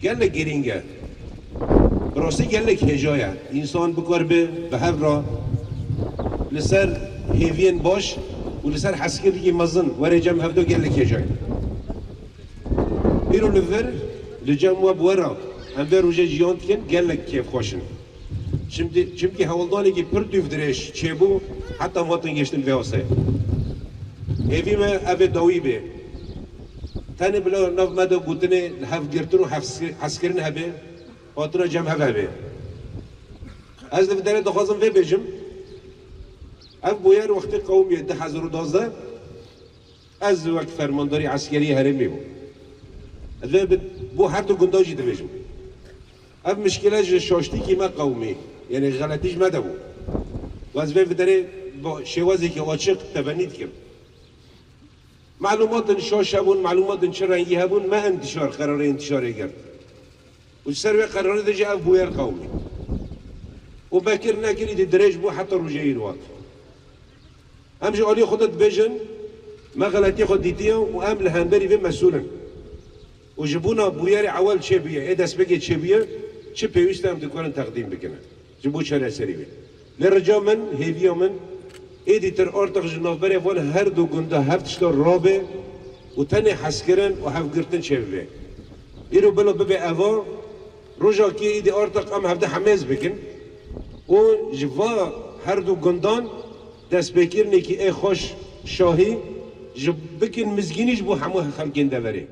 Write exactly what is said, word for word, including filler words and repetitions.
Gelek girîng e. Bi rastî gelek hêja ye. Însan bikaribe bi hev re li ser hêviyên baş û li ser hezkirinekî mezin were cem hevdo gelek hêja ye. Îro li vir, li cem we bi we re em vê rojê jiyan dikin, gelek kêfxweş in. Çimkî, çimkî hewldanekî pir dûv dirêj çêbû, heta em hatin gihiştin vê astê. Hêvî me ev ê dawî bê. Tenê bila nav me de gotinê li hevgirtin û hevs-, hezkirin hebe, hatina cem hev hebe. Ez li vê derê dixwazim vê bêjim. Ev bûyer wextê qewimiye du hezar û duwazdeh. Ez wek fermandarî eskerî herêmê bûm. Ez vê bi, bo her du gundan jî dibêjim. Ev mişkile ji şaştîkî me qewimî, yanî xeletî ji me de bû. Û ez vê vê derê bi şêwazekî açiq tevenî dikim. Melûmatên şaş hebûn, melûmatên çi rengî hebûn, me intişar, qerarê intişarê girt. Û ji ser wê qerarê de jî ev bûyer qewimî. Û me kir nekir, îdî dirêj bû heta rojê îro hat. Em ji aliyê xwe de dibêjin, me xeletiyê xwe dîtiye û em li hemberî vê mesûl in. Û ji bona bûyerê ewel çêbûye, ê destpêkê çêbûye, çi pêwîst e em dikarin teqdîm bikin ji bo çareserî wê. Lê rica min, hêviya min, êdî tir artix ji navberê van her du gunda hev tişta rabe û tenê hezkirin û hevgirtin çêbibe. Îro bila bibe eva, rojekê êdî artix em hevde hemêz bikin û ji va her du gundan destpêkirinekî ê xweş şahî ji bikin mizgînî ji bo hemû xelkên deverê.